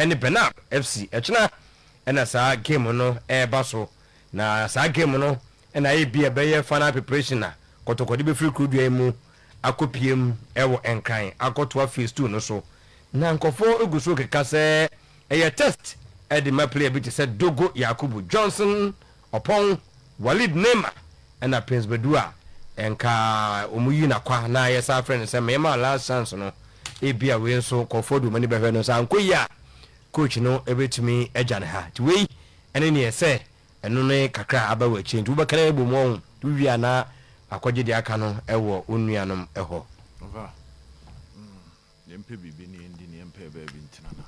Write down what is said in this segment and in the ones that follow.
Ɛne Bernard FC. Ɛkyena ɛna saa game no ɛreba so. Na saa game no ɛna ayɛ bi a ɛbɛyɛ final preparation a Kɔtɔkɔ de bɛfiri kurodua yi mu akɔpiem ɛwɔ Nkran akɔtoa phase 2 no so. Na nkɔfoɔ egu so keka sɛ ɛyɛ test ɛde ma player bi te sɛ Dogo Yakubu, Johnson Ɔpɔn, Walid Neema ɛna Prince Badu a ɛnka wɔn yi n'akwa na yɛsa afrɛ no sɛ mmarima last chance no. Ebi a wei nso nkɔfoɔ de wɔn ani bɛhwɛ no sɛ ankɔ yi a, coach no ebɛtumi agya ne ha. Nti wei ɛne neɛ sɛ ɛno ne kakra aba wɔ akyire, nti wobɛka no ɛbɔ mu ɔho wowie a na akɔgye deɛ aka no ɛwɔ wo nuanom ɛhɔ. Ɔfa yɛmpɛ biribi ne yɛndi ne yɛmpɛ baabi ntena, na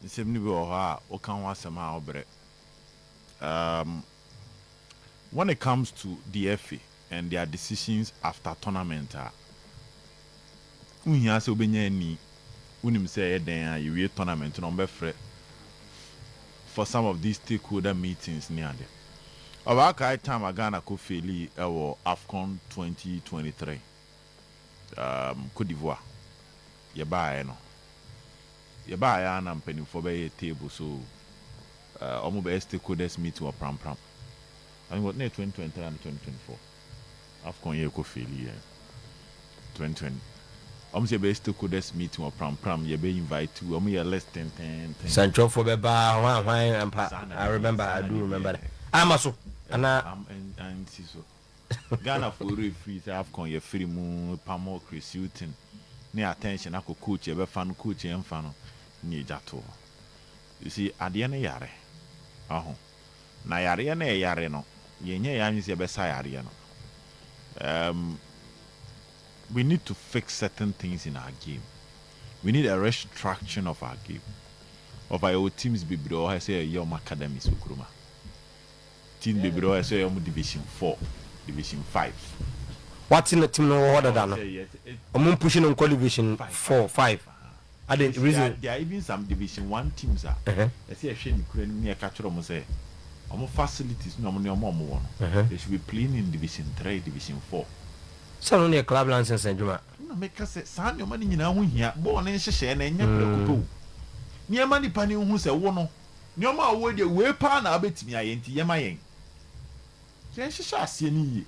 nsɛm no bi wɔ hɔ a woka ho asɛm a wobrɛ. When it comes to the FA and their decisions after tournament a, wohia sɛ wobɛnya ani wonim sɛ ɛyɛ dɛn a yɛwie tournament no, ɔmbɛfrɛ for some of these stakeholder meetings ne ade. Ɔbaakae time a Ghana kɔ fail ɛwɔ AFCON 2023, Cote d'Ivoire, yɛbaeɛ no, yɛbaeɛ a na mpanimfoɔ bɛyɛ table so, ɔmo bɛyɛ stakeholders meeting wɔ Prampram. I think what ne 2023 and 2024 AFCON yɛ kɔ fail yɛ 2020, ɔmo sɛ yɛbɛyɛ stakeholders meeting wɔ Prampram, yɛbɛ invite ɔmo, yɛ list tententen. Santwɔfoɔ bɛba, hwan hwan ampa. I remember, I do remember that. Ama so anaa? Ansi so Ghana fo refiri sɛ AFCON yɛfiri mu pamo Chris Hughton ne attention akɔ coach yɛbɛfa no, coach yɛmfa no ne yɛgya to hɔ. You see, adeɛ no yare ɔho na yareɛ no ɛyare no, yɛnyɛ yɛn adwene sɛ yɛbɛsa yareɛ no. We need to fix certain things in our game. We need a restructuring of our game. Ɔfa yɛwɔ teams bebree wɔ hɔ sɛ yɛyɛ ɔmo academies wɔ kurom a, team bebree wɔ hɔ sɛ yɛyɛ ɔmo division four, division five. Wate no, team no wɔ hɔ dada no, ɔmo mpush no nkɔ division four, five ade reason. There are even some division one teams a ɛsɛ yɛhwɛ ne kura nim ne yɛka kyerɛ ɔmo sɛ ɔmo facilities ne ɔmo nneɛma ɔmo wɔ no, they should be playing in division three, division four. Sɛ no ne yɛ club license adwuma. Na meka sɛ saa nneɛma no nyinaa ho hia. Bɔɔl ne nhyehyɛɛ no ɛnyɛ prɛko pɛ o. Nneɛma nipa ne hu sɛ wo no nneɛma a wɔwɔ deɛ wei paa na wabɛtumi ayɛ, nti yɛma yɛn yɛn hyehyɛ aseɛ no yie,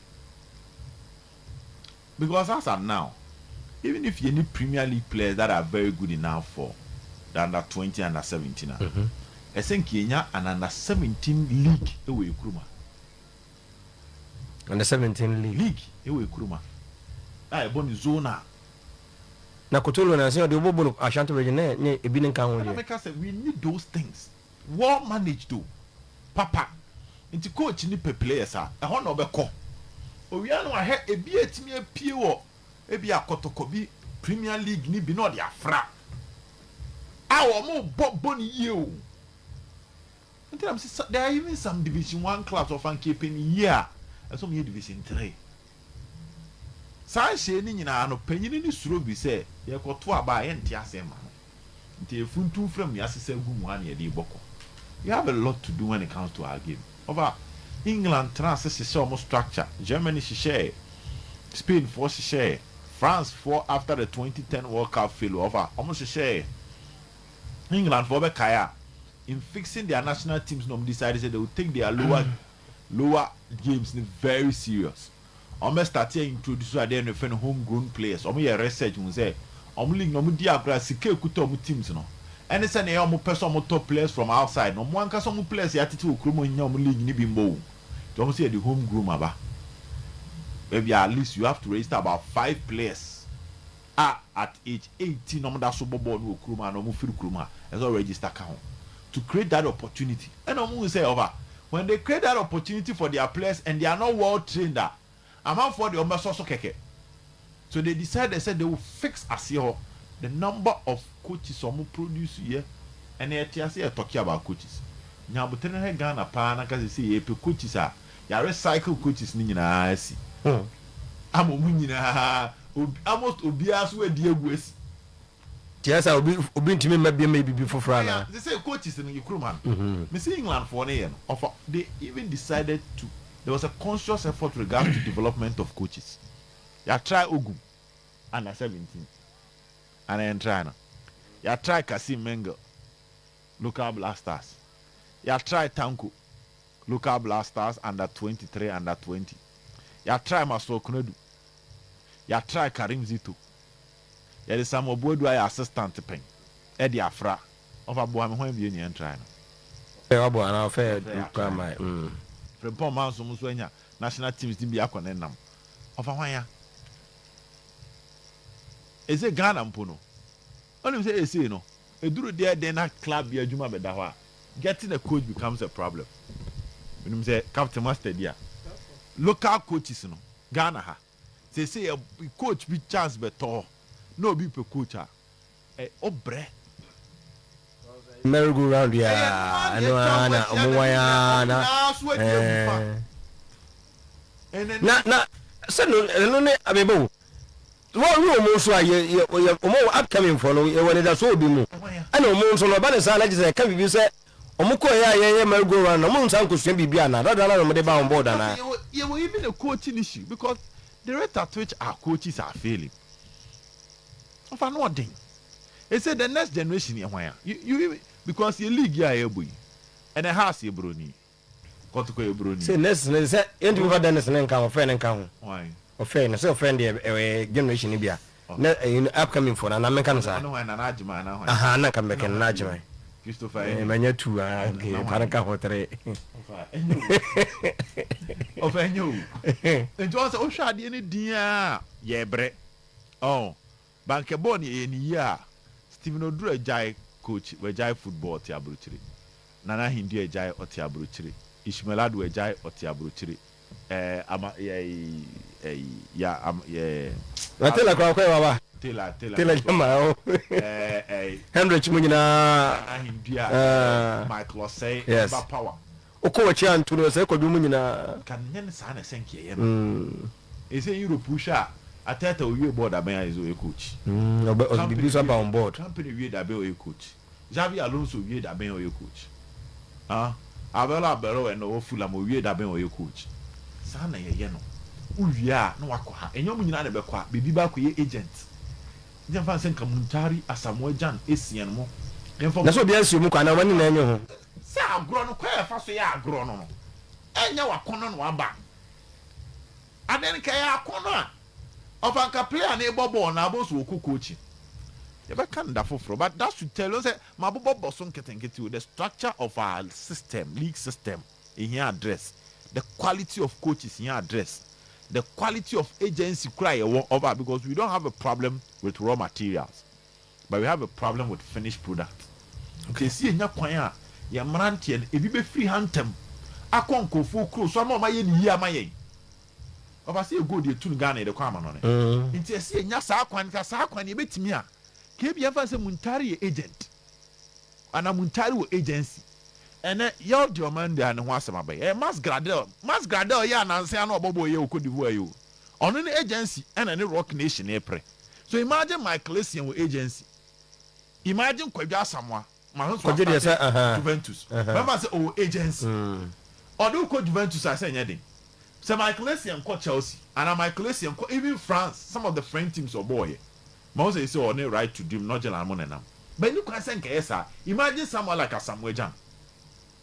because as at now, even if you need Premier League players that are very good enough for the under 20, under 17 a, ɛsɛ nka yɛnya an under 17 league ɛwɔ ekurom a. Under 17 league. League ɛwɔ ekurom a ɛbɔ ne zone a. Na Kotolo na sɛ ɔde wobɔbɔ no Ashanti Region na ne ebi ne nka ho ɛna deɛ. Meka sɛ we need those things well managed o papa. Nti coach ni pɛ players a, ɛhɔ na ɔbɛkɔ owia no ahwɛ ebi etumi apue wɔ ebi akɔtɔkɔ bi Premier League ni bi na ɔde afra a wɔn bɔ bɔ ne yie o. Nti na sɛ there are even some division one clubs ɔfa nkepe ne yie a, ɛsɛ ɔmo yɛ division three. Saa nhyɛn ne nyinaa no, panyin ne suro bi sɛ yɛkɔto aba a yɛnte asɛm ma no, nti efuntum fram ne asesa gu mu ha na yɛde bɔ kɔ. We have a lot to do when it comes to our game. Ɔfa England tena ase hyehyɛ ɔmo structure, Germany hyehyɛ, Spain foɔ hyehyɛ, France foɔ after the 2010 World Cup failure, ɔfa ɔmo hyehyɛ. England foɔ bɛkae a, in fixing their national teams na ɔmo decide say they will take their lower lower games ni very serious. Ɔmo bɛ start yɛ introduce adeɛ no fɛ no home grown players. Ɔmo yɛ research mu sɛ ɔmo league na ɔmo di agorɔ a, sika ekuta ɔmo teams no ɛne sɛ nea ɔmo pɛ sɛ ɔmo tɔ players from outside na ɔmo ankasa ɔmo players yɛ atete wɔ kurom nya ɔmo league ni bi mbɔ o. Nti ɔmo sɛ yɛ de home grown aba, maybe at least you have to register about five players a at age 18 ɔmo da so bɔ bɔɔl no wɔ kurom a na ɔmo firi kurom a ɛsɛ ɔmo register ka ho to create that opportunity. Ɛna ɔmo hu sɛ ɔba, when they create that opportunity for their players and they are not well trained a, amanfoɔ deɛ ɔmo bɛsɔ so kɛkɛ. So they decided say they will fix aseɛ hɔ, the number of coaches ɔmo produce yɛ. Ɛna ɛte ase yɛ talking about coaches nyaabotire no hɛ Ghana paa na kasa sɛ yɛpɛ coaches a yɛ recycle coaches no nyinaa asi ama ɔmo nyinaa obi, almost obiara so adi egu asi. Tiɛ sɛ obi ntumi mma bia ma bibi foforɔ anaa? They say coaches no yɛ kurom ha no, mesi England foɔ no yɛ no, ɔfa they even decided to, there was a conscious effort regards to development of coaches. Yà try Ogum under 17 ana yɛn try no, yà try Kasim Mengel. Local Blasters. Yɛatry Tanko, local Blasters under 23, under 20. Yɛatry Maxwell Konadu. Yɛatry Karim Zito. Yɛde Samuel Boadu ayɛ assistant pɛn ɛde afra. Ɔfa boa me ho abie ne yɛntry no. Ɔfɛ wabɔ anaa ɔfɛ Ɔfɛ kura yɛatry. ma. Frimpong Manso nso anya national teams ni bi akɔ ne nam. Ɔfa hwan ya? Ɛsɛ Ghana mpo no, ɔnim sɛ ɛsei no, ɛduru deɛ den na club bi adwuma bɛda hɔ a, getting a coach becomes a problem. Menim sɛ captain master di a, local coaches no, Ghana ha, sɛ yɛ coach bi chance bɛtɔ hɔ na obi pɛ coach a, ɛ ɔbrɛ. Merry go round ya, ɛno ara na ɔmo wan ara na nyinaa so adi agu fa. Na sɛ no ɛno ne abɛbɛ o, wɔn wi wɔn nso a yɛ wɔn upcoming fo no, yɛ wɔ nidaso obi mu, ɛna wɔn nso no ɔba ne saa na kyerɛ sɛ ɛka biribi sɛ wɔn kɔ yɛ a yɛyɛ merry go round na wɔn nsa nkosua biribi ana dada na wɔn de ba wɔn board ana. Yɛwɔ even a coaching issue because the rate at which our coaches are failing, ɔfa no ɔden. Ɛsɛ the next generation yɛ hwan a you because yɛ league yɛ a yɛbɔ yi, ɛnɛ Hearts yɛ broni, Kɔtɔkɔ yɛ broni. Sɛ next ne sɛ yɛntumi fa Dennis ne nka ho, ɔfɛ ne nka ho. Hwan? Ɔfɛ no sɛ ɔfɛ no deɛ, ɛyɛ generation ni bi a na ɛyi no upcoming fo na menka no saa. Ɔne hwan? Nana Agyema ana hwan? Aha, na nka mbɛkɛ no na Agyema. Christopher Enyi. Manya tu ah, okay, fa no ka ho tere. Ɔfa ɛnyɛ o, ɔfa ɛnyɛ o. Nti wɔn sɛ wohwɛ adeɛ no din a yɛbrɛ ɔn bankɛbɔɔl no yɛyɛ ne yie a, Stephen Oduro agyae coach, wagyae football, ɔte aburokyire. Nana Hindu agyae, ɔte aburokyire. Ishmael Ado agyae, ɔte aburokyire. Ama yɛ ɛyi ya am yɛ. Na Taylor kora kɔɛ waba. Taylor, Taylor. Taylor jama o. ɛɛ ɛɛ Hendrich mu nyinaa. Nana Hindu a Michael Osei. Ɛba power. Wokɔ wɔkyi anto no sɛ kɔdwo mu nyinaa. Ka nyɛ ne saa na ɛsɛ nkɛyɛ no. Ɛsɛ Europe wohwɛ a, Arteta owie board abɛn ayɛ sɛ ɔyɛ coach. Ɔbɛ ɔde biribi nso aba on board. Company wie dabɛn ɔyɛ coach. Xabi Alonso wie dabɛn ɔyɛ coach. Ah, Alvaro Arbeloa ɛna ɔwɔ Fulham, owie dabɛn ɔyɛ coach. Saa na yɛyɛ no. Wowie a na wakɔ ha. Ɛnyɛ ɔmo nyinaa na ɛbɛkɔ a biribi ba akɔyɛ agent. Nti ɛmfa sɛ nka Muntari, Asamoah Gyan, Essien mo yɛmfa. Na sɛ obiara si omu kɔ anaa wɔn nyinaa nye ho. Sɛ agorɔ no kwan a ɛfa so yɛ agorɔ no, ɛnyɛ wakɔnɔ na waba adeɛ no nka ɛyɛ akɔnɔ a ɔfa nka player ne bɔ bɔɔl na abɔ so wɔkɔ coaching, yɛbɛka no da foforɔ. But that should tell you sɛ mabobɔ bɔ so nketenkete o. The structure of our system, league system, ehia address. The quality of coaches hia address. The quality of agency kura yɛwɔ over, because we don't have a problem with raw materials, but we have a problem with finished product. Okay, esi enya kwan a yɛn mmeranteɛ no ebi bɛfiri ha ntɛm akɔ nkurɔfoɔ kuro so ama ɔma yɛ ne yie ama yɛn. Ɔfa sɛ yɛ gold yɛtu no Ghana, yɛde kɔ ama no ne. Nti ɛsi enya saa kwan ka saa kwan yɛbɛtumi a kebi yɛmfa sɛ Muntari yɛ agent ana Muntari wɔ agency. Ɛnɛ yɛw deɛ ɔman de a ne ho asɛm aba yi ɛyɛ Max Gradel. Max Gradel yɛ ananse ano ɔbɔbɔ yɛ wɔ Cote d'Ivoire yi o, ɔno ne agency ɛna ne Rock Nation ne pere. So imagine Michael Essien wɔ agency, imagine Kwadwo Asamoah ma nso Kwadwo deɛ sɛ, aha. Juventus mɛfa sɛ ɔwɔ agency, ɔde kɔ Juventus a sɛ ɛnyɛ den sɛ Michael Essien kɔ Chelsea ana Michael Essien kɔ even France, some of the French teams ɔbɔɔyɛ ma wɔn sɛ ɔne Right to Dream Nordsjaelland mo nenam bɛni kwan sɛ nkɛyɛ saa. Imagine someone like Asamoah Gyan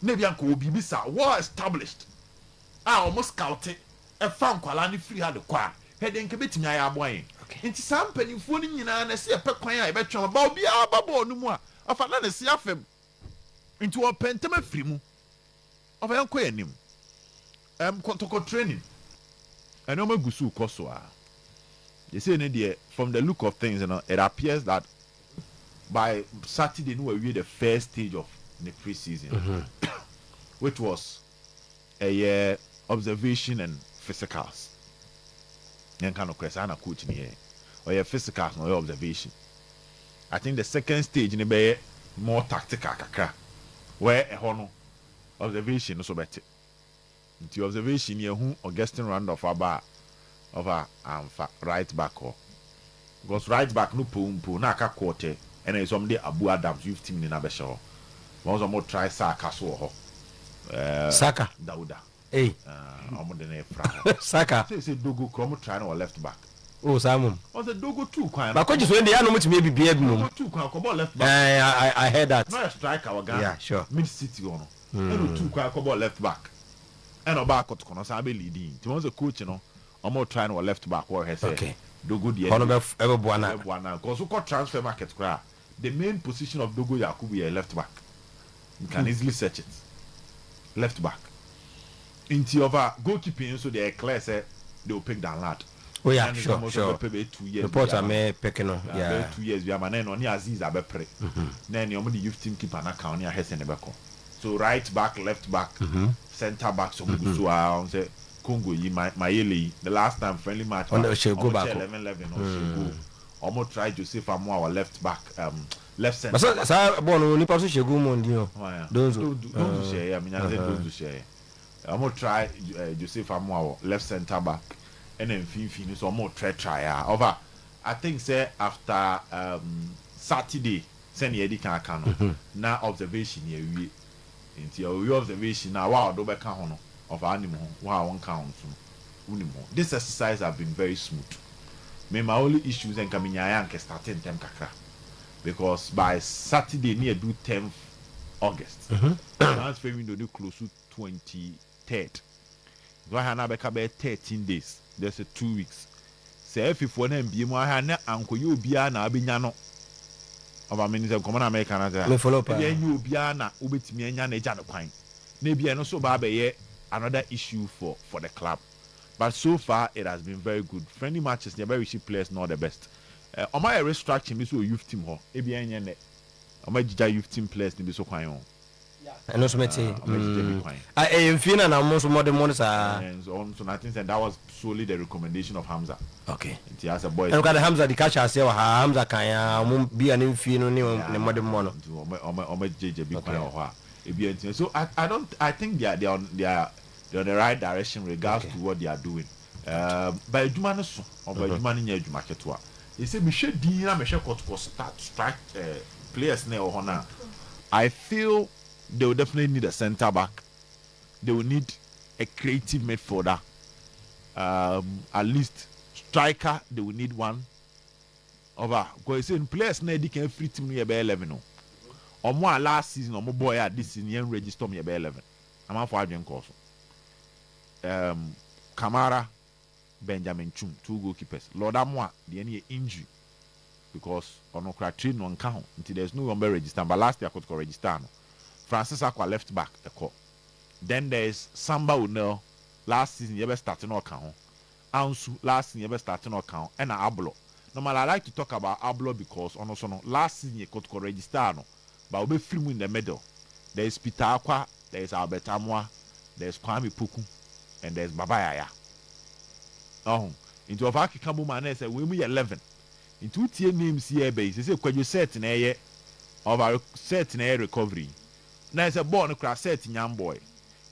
na ebi anka wɔ biribi saa well established a wɔn scout ɛfa nkwalaa ne firi ha de kɔ a, hɛdeɛ nka bɛtumi ayɛ aboa yɛn. Nti saa mpanimfoɔ no nyinaa na ɛsɛ yɛpɛ kwan a yɛbɛtwɛn ba obiara ba bɔɔl no mu a ɔfa na ne se afɛm, nti wɔpɛ ntɛm afiri mu. Ɔfa yɛn kɔ yɛn anim. Kɔtɔkɔ training, ɛnneɛma gu so kɔ so a yɛsɛ ne deɛ, from the look of things it appears that by Saturday no wawie the first stage of the pre-season, which was ɛyɛ observation and physicals. Yɛnka no korɛ saa na coach ni yɛ ɔyɛ physicals na ɔyɛ observation. I think the second stage ne bɛyɛ more tactical kakra, where ɛhɔ no observation no so bɛte. Nti observation yɛhu Augustine Randolph aba a ɔfa amfa right back hɔ, because right back no po mpo na aka kɔɔtɛ, ɛna yɛ sɛ ɔmo de Abu Adams youth team ni na bɛhyɛ hɔ. Wɔn nso ɔmo try Saka so wɔ hɔ. Saka. Dauda. Hey. Ɔmo de ne fra hɔ. Saka. Sɛ Dogo kura ɔmo try no wɔ left back. Oh, saa mom. Ɔsɛ Dogo tu kwan no. But coaches wey dey ano mutumi ebi bia bi mom. Dogo tu kwan kɔbɔ left back. Eh, I heard that. Na ɔyɛ striker wɔ Ghana. Yeah, sure. Mid City hɔ no. Ɛna otu kwan kɔbɔ left back. Ɛna ɔbaa Kotoko no san bɛ leading. Nti wɔn sɛ coach no, ɔmo try no wɔ left back, wɔhwɛ sɛ Dogo deɛ hɔ no bɛ ɛbɛboa na. Ɛbɛboa na because wokɔ transfer market koraa, the main position of Dogo Yakubu yɛ left back. You can easily search it. Left back. Nti ɔfa goalkeeping nso deɛ, clear sɛ they will pick Danlad. Oh yeah, sure. Bɛpɛ 2 years. Report a me pick no. Yeah. 2 years bi ama na ɛna ɔne Aziz abɛpere. Na ɛne ɔmo de youth team keeper na kan ɔne ahwɛ sɛ ne bɛkɔ. So right back, left back, centre back, so ɔmo gu so a ɔmo sɛ Congo yi Mayele yi, the last time friendly match. Ɔno ɔhyɛ goal baako. 11-11 ɔhyɛ goal. Ɔmo try Joseph Amoah wɔ left back, left centre. Basa saa bɔɔl no nipa so hyɛ goal mu ndi o. Donzo. Donzo hyɛ yɛ, minya sɛ Donzo hyɛ yɛ. Ɔmo try Joseph Amoah wɔ left centre back, ɛna mfimfini so ɔmo try a ɔfa. I think sɛ after Saturday, sɛnea yɛdi kan aka no na observation yɛ wie, nti ɔwie observation na wa a ɔdo bɛka ho no, ɔfa anim ho, wa a wɔnka ho nso no wonim ho. This exercise have been very smooth. Me, my only issue sɛ nka menyaeɛ anka start ntɛm kakra, because by Saturday ne yɛdu 10th August, transfer window ne close to 23rd, nti wahɛ na bɛka bɛyɛ 13 days, just a 2 weeks sɛ efifoɔ na mbie mu ahɛ na ankɔyɛ obiara na abɛnya no. Ɔba mi ni sɛ nkɔmɔ na mɛka na sɛ Me follow paa. Ebi ɛnyɛ obiara na wobɛtumi anya na agya no kwan na ebi ɛno nso ba abɛyɛ another issue for the club, but so far it has been very good. Friendly matches yɛ bɛ wish players not the best. Ɔmo ayɛ restructuring bi so wɔ youth team hɔ, ebi ɛnyɛ nɛ ɔmo agyigya youth team players ni bi so kwan o. Ɛno nso mete. Ɔmo agyigya bi kwan. Ah, ɛyɛ mfie na mo nso mɔde mo no saa. And so on, so I think that was solely the recommendation of Hamza. Nti as a boy. Ɛno kada Hamza di ka hyɛ aseɛ wɔ ha, Hamza kan ya ɔmo bi a ne mfie no ne ne mɔde mmɔ no. Nti ɔmo gyegye bi kwan wɔ hɔ a ebi ɛnti so I don't, I think they are on the right direction regards to what they are doing. But adwuma no so ɔba, adwuma no nyɛ adwuma ketewa. Yɛsɛ mehwɛ din na mehwɛ Kɔtɔkɔ start strike players na ɛwɔ hɔ na I feel they will definitely need a centre back, they will need a creative midfielder, at least striker they will need one over, because say players na edi kan free team no yɛ bɛyɛ 11 o. Ɔmo a last season ɔmo bɔ yɛ a this season yɛn register ɔmo yɛ bɛyɛ 11. Amanfo adwene kɔɔ so. Kamara, Benjamin Chum, two goalkeepers, Lord Amoa deɛ no yɛ injury because ɔno kora train no nka ho, nti there is no one bɛ register, but last year Kotoko register no. Francis Akwa, left back, ɛkɔ. Then there is Samba O'Neil, last season yɛbɛ start no ɔka ho. Ansu, last season yɛbɛ start no ɔka ho. Ɛna Ablɔ, normally I like to talk about Ablɔ because ɔno so no last season yɛ Kotoko register no, but ɔbɛ firi mu in the middle. There is Peter Akwa, there is Albert Amoa, there is Kwame Poku and there is Baba Yaya ɔho. Nti ɔfa akeka bom a na ɛsɛ wei mu yɛ 11. Nti wotie names yɛ ɛbɛ yi sɛ Kwadwo set na ɛyɛ ɔfa set na ɛyɛ recovery na ɛsɛ bɔɔl no kora set nyam boy,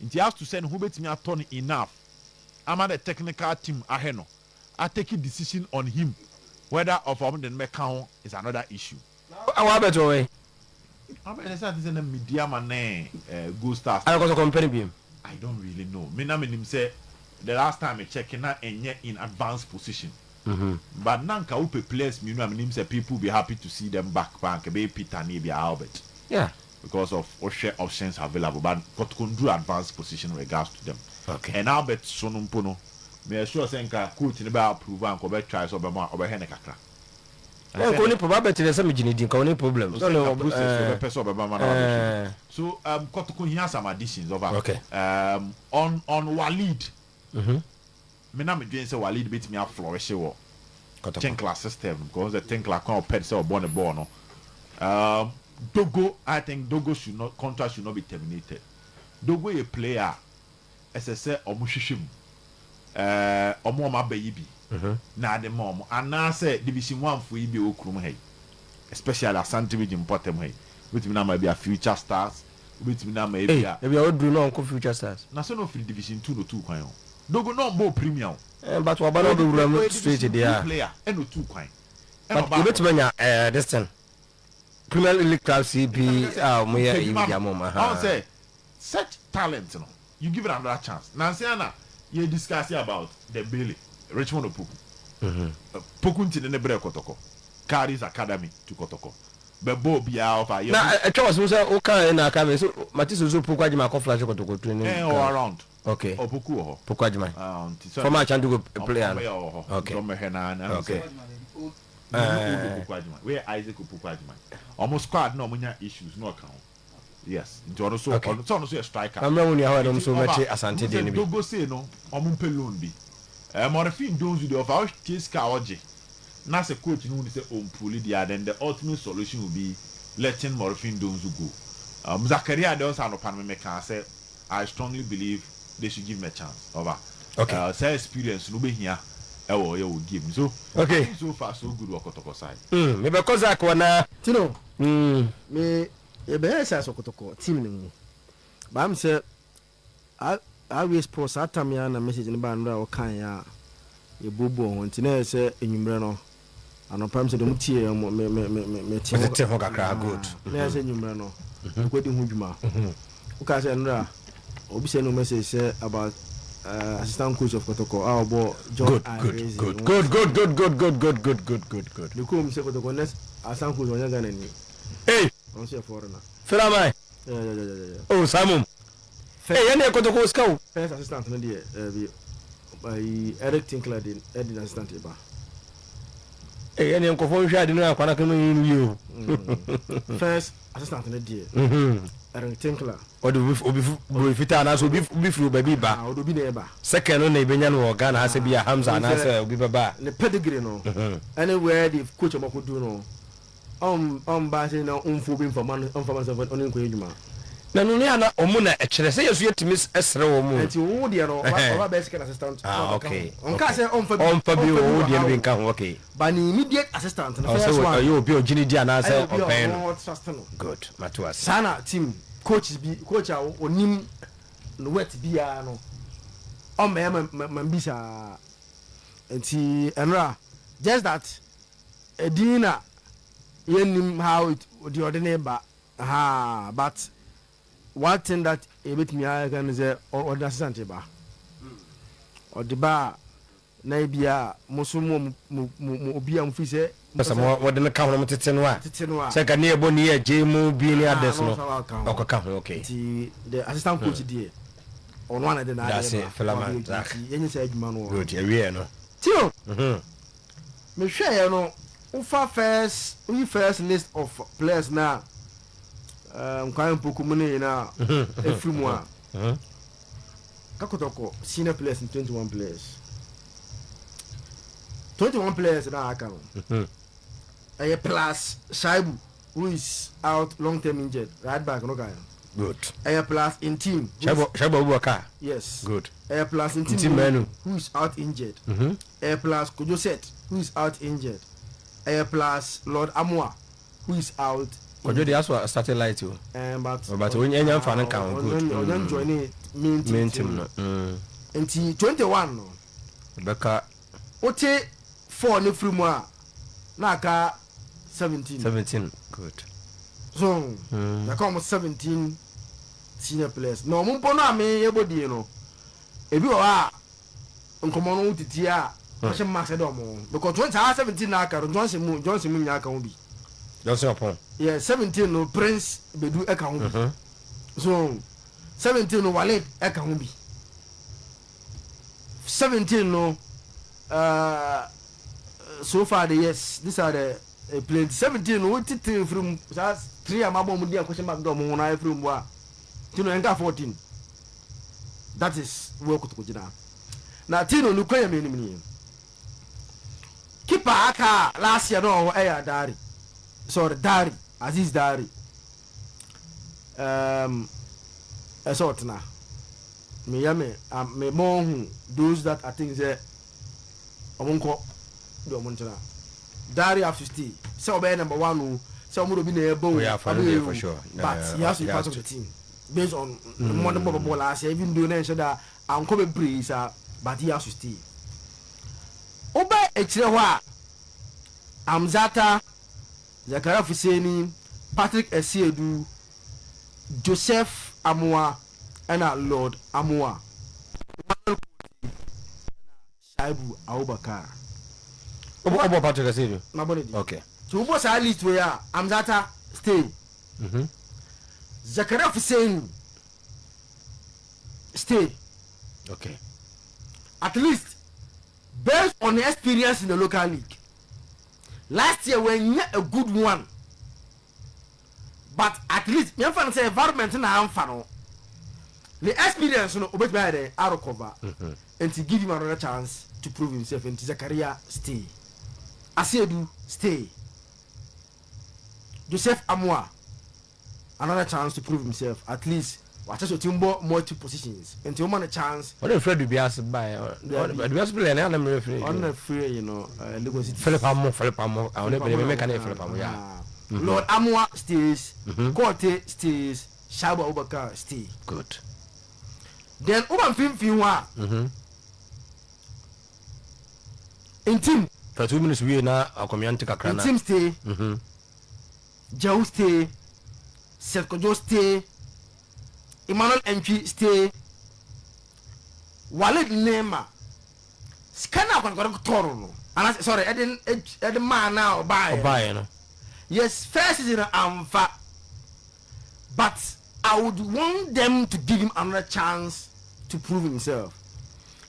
nti as to sɛ ne ho bɛtumi atɔ no enough ama the technical team ahwɛ no a take decision on him, whether of ɔmo de no bɛka ho is another issue. Awɔ abɛtɔ wɔ yi. Abɛn sɛ ati sɛ na Medeama ne Gold Stars. Ayɛ kɔsɔ kɔmpɛni bi. I don't really know. Me na me nim sɛ the last time I check na ɛnyɛ in advanced position. But na nka wopɛ players mmienu a menim sɛ people be happy to see them back pa, nka bɛyɛ Peter ne ebi Albert. Because of wohwɛ options available, but Kotoko nduru advanced position regards to them. And Albert so no mpo no, me sure sɛ nka coach ne bɛ approve a nka ɔbɛ try sɛ ɔbɛma ɔbɛhwɛ ne kakra. Nka oni problem, Albert de sɛ me gyina di nka oni problem. So nka process ɔbɛpɛ sɛ ɔbɛba ma na wabɛhwɛ. So Kotoko hia some additions over. On Walid. Me na me dwen sɛ Walid betumi aflourish wɔ Tinkler system because the Tinkler kwan ɔpɛ sɛ ɔbɔ ne ball no. Dogo, I think Dogo should not, contract should not be terminated. Dogo yɛ player ɛsɛ sɛ ɔmo hwehwɛ mu ɔmo aba yi bi na ade ma ɔmo anaasɛ Division One fo yi bi wɔ kurom ha yi, especially Asante Region mpɔtam ha yi, wobɛtumi na ama bi a Future Stars, wobɛtumi na ama ebi a. Ebi a oduru na ɔnkɔ Future Stars. Na sɛ na ofiri Division Two na otu kwan o, Dogo na ɔmbɔ Premier o. But waba na ɔbɛwura mu straight deɛ a. Player ɛna otu kwan. But yɛbɛtumi anya this thing, Premier League clubs yi bi a wɔn yɛ eyi bi di ama wɔn. Ɔn sɛ such talent no, you give it another chance. Nansi ana yɛ discuss about Dembele, Richmond Opoku. Poku Nti ne brɛ Kɔtɔkɔ, Caris Academy to Kɔtɔkɔ bɛbɔ obiara ɔfa. Na ɛtwa wɔ so sɛ woka na aka me so mate sɛ so Poku Agyema akɔ Flash Kɔtɔkɔ training. Ɔwɔ around. Okay. Ɔpoku wɔ hɔ. Poku Agyema. Ah, nti sɛ former Ashanti Gold player no. Ɔmɛyɛ wɔ hɔ. Nti ɔmɛhwɛ na sɛ Opoku Agyema weyɛ, Isaac Opoku Agyema, ɔmo squad na ɔmo nya issues na ɔka ho, yes. Nti ɔno so ɔno sɛ ɔno so yɛ striker. Mammerɛ wo nua hɔ ɛnom so mɛte Asante deɛ no bi. Dogo sei no, ɔmo mpɛ loan bi. Morifing Donzo deɛ, ɔfa ɔtie sika a ɔgye na sɛ coach no hu sɛ ɔmpull deɛ, then the ultimate solution will be letting Morifing Donzo go. Zakaria deɛ, ɔsɛ anɔpa no mɛka sɛ I strongly believe they should give him a chance over sɛ experience no bɛhia ɛwɔ ɔyɛ wɔ game so. I think so far so good wɔ Kɔtɔkɔ side. Mebɛkɔ Zak wɔ na. Tino, me yɛbɛyɛ sɛ asɔ Kɔtɔkɔ team no mu baam sɛ awie sport saa tam ya na message no baa no a ɔkaeɛ a yɛbuobuo ho, nti na ɛyɛ sɛ enwummerɛ no anɔpa m sɛ deɛ ɔmo tie mo me me me me me te. Mete ho kakra, good. Na ɛyɛ sɛ enwummerɛ no mekɔdi ho dwuma. Wokaa sɛ nnora obi sɛ no message sɛ about assistant coach of Kɔtɔkɔ a ɔbɔ John Good, good, good, good, good, good, good, good, good, good, good, good. Ne kurom sɛ Kɔtɔkɔ next assistant coach ɔnyɛ Ghana ni. Hey. Ɔno nso yɛ foreigner. Firamai. Yeah. Oh, Simon. Hey, yɛne Kɔtɔkɔ sika o. First assistant no deɛ, ɛbi ayi Eric Tinkler de ɛde assistant ba. Hey, yɛne nkɔfɔ nhwɛ ade no akwana kan no yɛ o. First assistant no deɛ, Eric Tinkler. Ɔde obi buro fitaa anaasɛ obi firi baabi ba. Ah, ɔde obi na ɛba. Second no na ebenya no wɔ Ghana ha sɛ bi a Hamza anaasɛ obi bɛba a. Ne pedigree no ɛne where the coach ɔmo akɔdu no, ɔmba sɛ na ɔmfo obi mfa ma no, ɔmfa ma no sɛ ɔne nkɔyɛ adwuma. Na no ne ana ɔmo na ɛkyerɛ sɛ yɛso yɛtumi ɛsrɛ wɔ mu. Nti wo deɛ no, ɔba bɛyɛ second assistant. Ah, okay. Ɔnka sɛ ɔmfa bi. Ɔmfa bi wɔ wo deɛ no bi nka ho, okay. But ne immediate assistant no, first one. Ɔyɛ obi a ɔgye ne di anaasɛ ɛyɛ obi a ɔbɛn no. Ɔno trust no. Good, mato ase. Saa na team coach bi, coach a onim no wet biara no, ɔmmɛyɛ ma bi saa. Nti ɛnora just that ɛdin na yɛnnim how it deɛ ɔde ne ba ha, but one thing that yɛbɛtumi ayɛ ne sɛ ɔde assistant ba, ɔde ba a na ebia mo so mo obi a mo fi sɛ. Sɛ mo wɔde no ka ho no, mo tete no a. Tete no a. Sɛ nka ne yɛbɔ ne yɛ gye mu bi ne ades no Ah, na ɔka ho. Ɔkɔka ho, okay. Nti the assistant coach deɛ, ɔno ana de That's n'adeɛ it, ba. Philemon Zach. Nti yɛnyɛ sɛ adwuma no wɔ hɔ. Good, ɛwieɛ no. Tio, mehwɛeɛ no, wofa first, woyi first list of players na Kwame Mpoku mu ne nyinaa ɛfiri mu a, kakɔtɔkɔ senior players no 21 players, 21 players na aka no, ɛyɛ plus Shaibu, who is out long term injured, right back no kan. Ɛyɛ plus Intim. Shaibu Abubakar. Yes. Good. Ɛyɛ plus Intim Ntim Manu. Who is out injured. Ɛyɛ plus Kojo Set, who is out injured. Ɛyɛ plus Lord Amoa, who is out. Kwadwo de aso starting light o. But But onye nfa no nka ho, good. Ɔnyɛ join main team. Main team no. Nti 21 no, Bɛka. Wote four ne firi mu a, na aka 17. 17, good. So yɛka ɔmo 17 senior players na ɔmo mpo no a me yɛbɔ die no, ebi wɔ hɔ a nkɔmɔ no titi a wɔhyɛ marks ɛdɛ ɔmo because 20 saa 17 na aka no, Johnson mu nyinaa ka ho bi. Johnson Ɔpɔn. Yeah, 17 no, Prince Bedu ɛka ho bi. So 17 no, Walid ɛka ho bi. 17 no, so far the, yes, these are the players 17 no. Wote three firi mu saa, three a mabɔ ɔmo di a question mark dɛ ɔmo ho na efiri mu a, ti no ɛnka 14. That is where Kotoko gyina na ti no nukura yɛ mi anim nie. Keeper aka a last year no ɔwɔ ɛyɛ Dari, sorry, Dari Aziz Dari, ɛsɛ ɔtena meyɛ me mɔ hu those that I think sɛ ɔmo nkɔ de ɔmo ntena. Dari have to stay, sɛ ɔbɛyɛ number one o, sɛ ɔmo de obi na ɛbɔ o. Oh, yeah, for ɔmo there yɛ for o, sure. But he has to be he part has of to. the team based on mmɔden bɔ bɔɔl last year, even though na nhyɛ da ankɔ bebree saa, but he has to stay. Wobɛ akyire hɔ a, Amzata Zakaria Fuseni, Patrick Esiedu, Joseph Amoa ɛna Lord Amoa, Emmanuel Koti ɛna Shaibu Abubakar. Wobɔ Patrick Asiedu? Mabɔ ne din. Okay. So wobɔ saa list wei a, Amzata stay. Zakaria Fusseini stay. At least based on the experience in the local league. Last year wanya a good one. But at least yɛmfa no sɛ environment na amfa no. Ne experience no obetumi ayɛ dɛn arecover. Nti give him another chance to prove himself. Nti Zakaria stay. Asiedu stay. Joseph Amoah another chance to prove himself. At least wakyɛ sɛ ɔtumi bɔ multi positions. Nti woma no chance. Ɔne fira Dubiase baeɛ. Dubiase player ne anam refiri. Ɔno na firi yi no Lagos City. Philip Amo, Philip Amo. Ɔne bɛrɛ mɛka ne Philip Amo ya. Lord Amoah stays. Korte stays. Shaibu Abubakar stay. Good. Then woba mfimfini hɔ a. Ntim. Fa 2 minutes wie na akɔmia nte kakra na. Ntim stay. Jau stay. Seth Kojo stay. Emmanuel Antwi stay. Walid Neema. Sika na akɔnkɔn tɔɔro no. Ana sorry, ɛde ɛde maa na ɔbaayɛ. Ɔbaayɛ no. Yes, first season amfa. But I would want them to give him another chance to prove himself.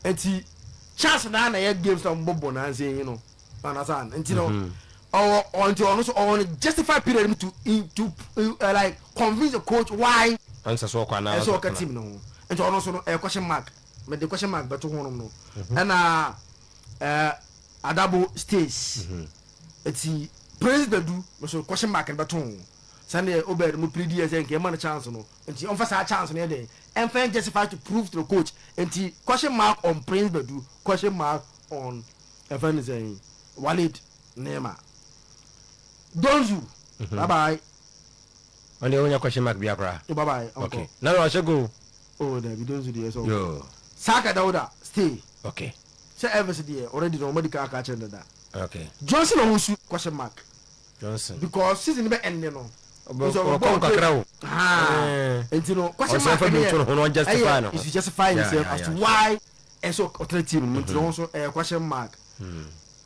Nti chance na na yɛ games na mbɔ bɔ na nse yi no. Understand? Nti no ɔwɔ ɔnti ɔno so ɔwɔ no justify period to in to like convince the coach why Ansa so ɔkɔ anaa. Ɛsɛ ɔka team no ho. Nti ɔno so no ɛyɛ question mark. Mede question mark bɛto ho nom no. Ɛna Adabo stays. Eti Prince Badu nso question mark no bɛto ho. Sɛdeɛ Obed mo plead yɛ sɛ nka ɛma no chance no. Nti ɔmfa saa chance no yɛ dɛn? Ɛmfa justify to prove to the coach. Nti question mark on Prince Badu, question mark on ɛfɛ ne sɛn Walid Neema. Donzu, bye bye. Ɔne wonya question mark bia koraa. Oh, bye bye. Okay. Na na ɔhyɛ goal. Oh, Dabi, Donzu deɛ sɛ. Yo. Saka Dauda stay. Sɛ Elvis deɛ already no ɔmɔdi kan aka kyerɛ no dada. Johnson Owusu, question mark. Johnson. Because season bɛ end no. Ɔkɔm kakra o. Nti no question mark ne yɛ ɛyɛ is to justify himself as to why ɛsɛ ɔtena team no nti no nso ɛyɛ question mark.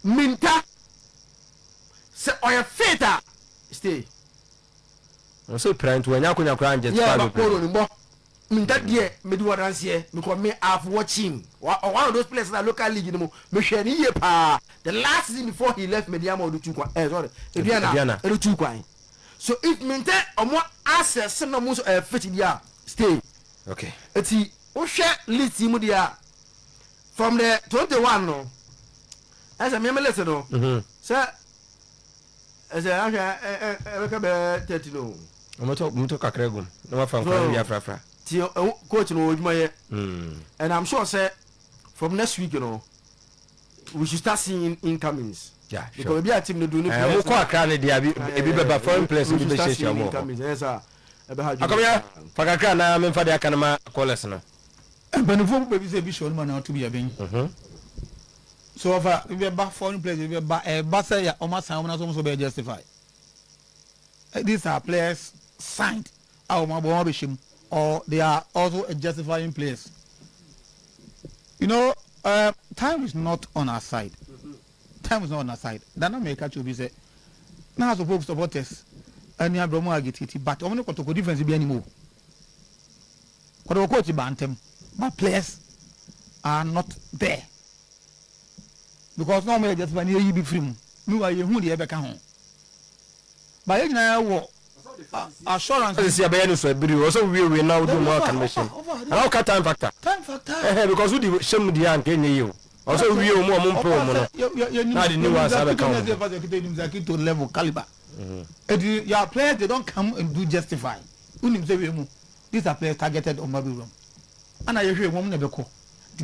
Minta sɛ ɔyɛ fit a, stay. Ɔsɛ pira nti wɔnya akonya koraa n justify. Yeah, but kɔɔro ni bɔ Minta deɛ, medi wɔ danseɛ because me, I have watched him, one of those players na local league ni mu mehwɛ ne yie paa the last season before he left Medeama ɔde tu kwan, sorry, Aduana ɛde tu kwan. So if Minta ɔmo access na ɔmo nso ɛyɛ fit deɛ a, stay. Eti wohwɛ list yi mu deɛ a, from the 21 no, ɛsɛ mímí list no sɛ ɛsɛ ahwɛ ɛ ɛbɛka bɛɛ 30 no. Ɔmɔtɔ kakra gum na wafa nkora no bi afrafra. Ti coach no wɔ adwuma yɛ and I'm sure sɛ from next week we should start seeing incomings. Because ebi a team no do ne players. Mo kɔ Akra ne deɛ ebi bɛba, foreign players bi bɛ hyehyɛ mo. Incomings ɛyɛ sɛ ɛbɛ ha. Akɔmya fa kakra na memfa de aka no ma callers no. Mpanimfoɔ baabi sɛ ebi hyɛ ɔno na ɔto bi yɛ bɛn so ɔfa ebi bɛba, foreign players ebi bɛba, ɛba sɛ ya ɔmo asan ɔmo na so ɔmo so bɛyɛ justify. These are players signed a ɔmo abɔ ɔmo abɛhyɛ mu or they are also justifying players. Time is not on our side. Time is not on our side. Nana mɛka kyerɛ obi sɛ na Hearts of Oak supporters ɛni abirɛ ɔmo agitate, but ɔmo ne Kɔtɔkɔ difference bi anim o. Kɔtɔkɔ coach ba ntɛm, but players are not there because na ɔmo yɛ justify ni eyi bi firi mu. Meanwhile, yehu deɛ ɛbɛka ho ba yɛn nyinaa wɔ assurance. Sisi abɛyɛ no so ebiri o sɛ wie wie na wodi mu aka no bɛhyɛ mu ana woka time factor. Time factor. Ɛhɛ, because wodi hyɛ mu deɛ anka ɛnyɛ yie o, ɔsɛ wie o mu ɔmo mpɛ o mu no na ade ni wa asa bɛka ho. Zakito level caliber eti your players, they don come and do justify. Unim sɛ wie mu, these are players targeted ɔmo abɛwura mu ana yɛhwɛ wɔn na ɛbɛkɔ.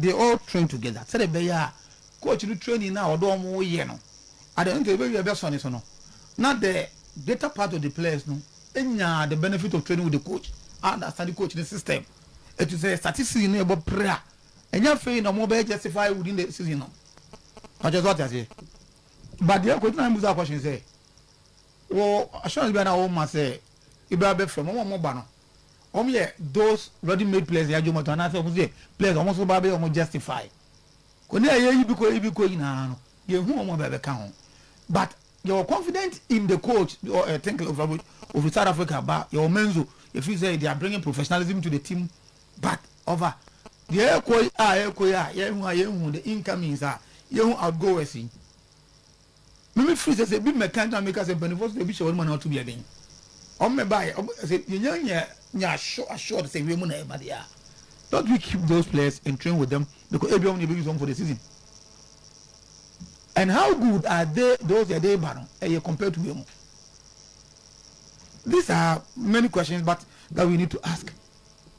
They all train together sɛdeɛ ɛbɛyɛ a coach no training na ɔdɔ ɔmo yɛ no ade nti ebe wie ɛbɛsɔ ne so no na the greater part of the players no enya the benefit of training with the coach, understand the coach, the system. Etu sɛ start season no ɛbɔ pere a, ɛnyɛ afei na ɔmo bɛyɛ justify within the season no. Ɔkyɛ sɛ ɔte aseɛ, but deɛ coach na musa question sɛ wɔ assurance bi a na wɔn ma sɛ ebi abɛ fɛ wɔn a wɔn ba no, wɔn yɛ those ready made players yɛ adwuma to anaasɛ wɔn yɛ players wɔn nso ba bɛ wɔn justify kò ní ɛyɛ yi bi kɔ yi bi kɔ nyinaa no. Yɛn hu wɔn a bɛbɛka ho, but yɛwɔ confident in the coach or Tinkler of South Africa ba. Yɛwɔ Menzo, yɛfi sɛ they are bringing professionalism to the team, but over deɛ ɛkɔ yi a ɛkɔ yi a yɛhu a yɛhu the incomings a yɛhu outgoers yi, mímí firi sɛ bi mɛka ntina mi ka sɛ mpanyinfoɔ sɛ ebi hyɛ wɔn mu na ɔto bi ɛden ɔmo mɛ ba yɛ ɔmo sɛ yɛnya nyɛ nya assured sɛ wiem na ɛba deɛ a, don't we keep those players and train with them? Because ebi ɔmo na ebi use them for the season. And how good are they, those yɛde ba no, ɛyɛ compared to wiem? These are many questions, but that we need to ask.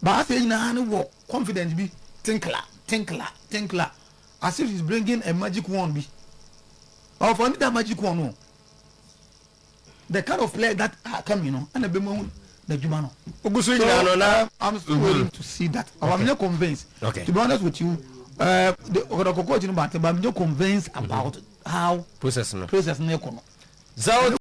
But asɛ nyinaa no wɔ confidence bi, Tinkler, Tinkler, Tinkler, as if he's bringing a magic wand bi or for that magic wand no, the kind of player that are coming no, ɛna bɛ mu n'adwuma no. Ogu so nyinaa no na. I'm still waiting to see that. I'm not convinced. To be honest with you, the Kotoko coach no, but I'm not convinced about how process no. Process no kɔ no. Zero.